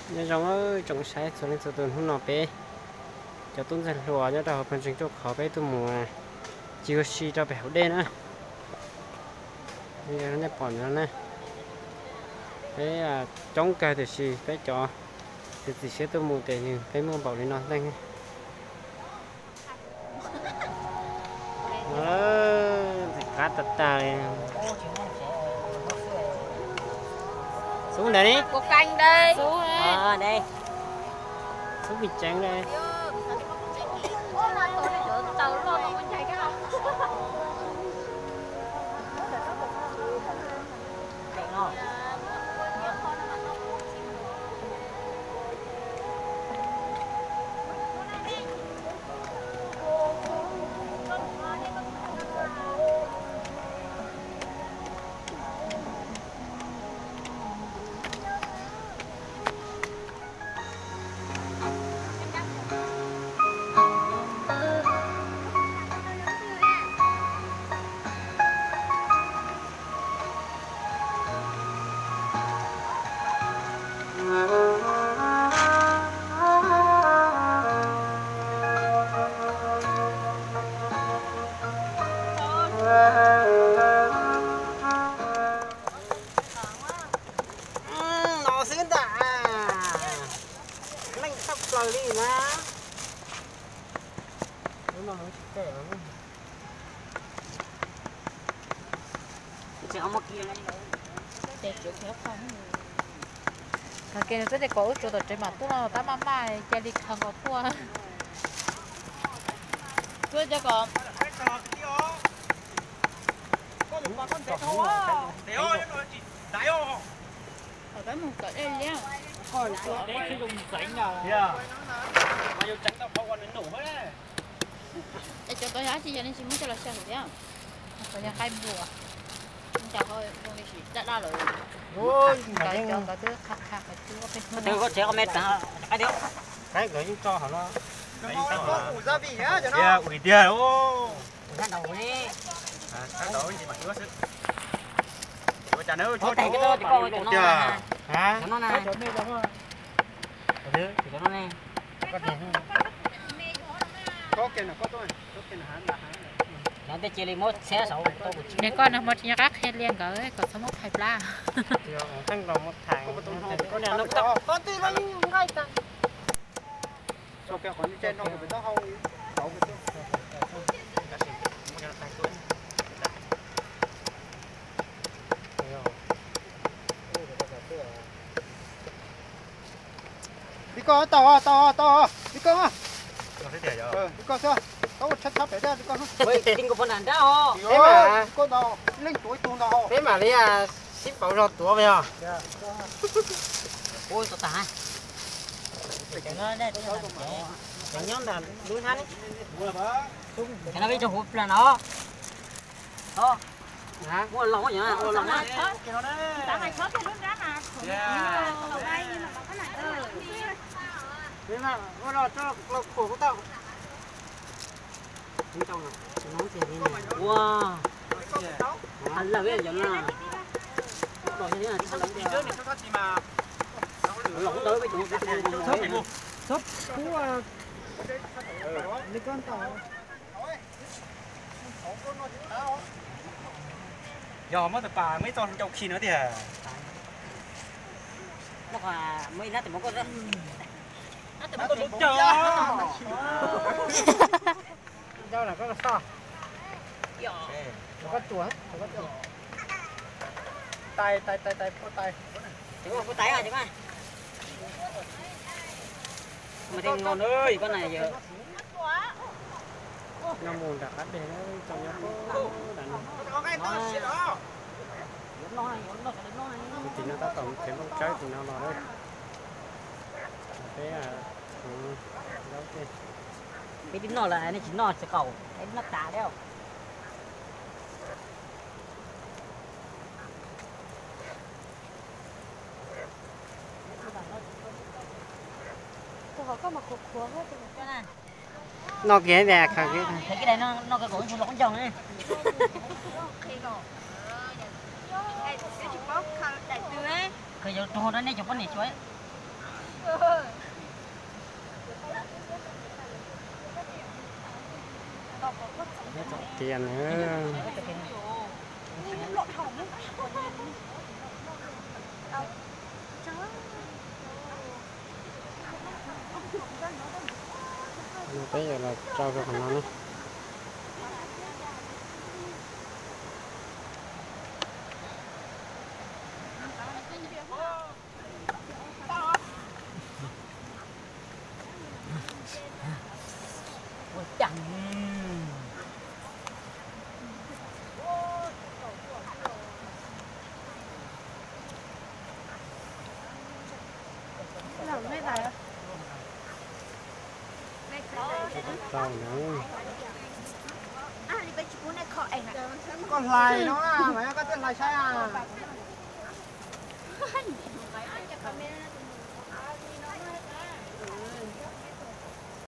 Nyob zoo tsoom saib txhua leej txhua tus, hnub no peb cov tub ntxawg hluas nyob rau hauv pawg ntseeg ruaj khov peb tuaj mus ci ua si rau pem hauv dej na. Nej pom ntawd na, peb coob kawg tiam sis peb cov txiav txim siab tuaj mus ces nws peb muaj npaum li no ntag. Ntxim qab tag tag li. Xub ntawd ne. Xub pis tseev li. No xwb ntag, leej tshaj plaws li na. Tag kis nws twb tias kom wb tsuav tom tsev mam tuaj no tab maj maj cia li khaws nkaus tuaj. Tuaj cov kom. Es cov tod yog dab tsi yog nej tsis muab coj los xyaw thiab? Cov yog qaib npua. Ncaus zoo li sim daj daj lawm. Cov nkawd twb qha qha qhov cub peb hnub. Koj tsev qhov me tag, qaib thiab. Qaib nkawd yeej tso hauv no. Ua tiag. Ua tiag. Cov no ne. Cov tej cia li muab txhiab saud. Niag koj no hmo tsis nco qab qhia li nkawd kom txhob muab phais plab. Li koj tau, tau, tau, li koj. Li koj xwb, tau ua tshab tshab pem thiab li koj. Peb mas, leej tuav ib tug ntag. Peb mam li sib pauv zog tuav yog. Nyob ntawm lub hnab. Cov no peb cov huv plag no. Ua los, ua los. Ua los tso los khuam kuv tau. Ua, lawm cov no. Los ntawd peb cov. Txhob pub li koj ntau. Yog muab tus pas muab ib txoj ncau khi no tiag. Muab ib nab tus mov koj xwb. Ncau lam koj xoj. Lam koj tsuas, lam koj tsuas. Tais, tais, tais, tais, phua tais. Phua tais, phua tais. Mas tej no na, koj na yog. No mus nram qab deg na, tau nyob nram no. Tim no tab tom mus tsev nplooj tsawb tim no los lawm. Peb, peb twb noj lawm, nej tsis noj tsis qaum, peb noj tas thiab. Noj kiag tias khaws kiag. Khaws kiag daim no, no khaws kom tus los ncau ne. Khaws yuav rau nej cov poj niam xyuas. Tias na. Peb yuav los tso rau qhov no na. Rau na. Koj hlais no, mas koj thiaj hlais saib a.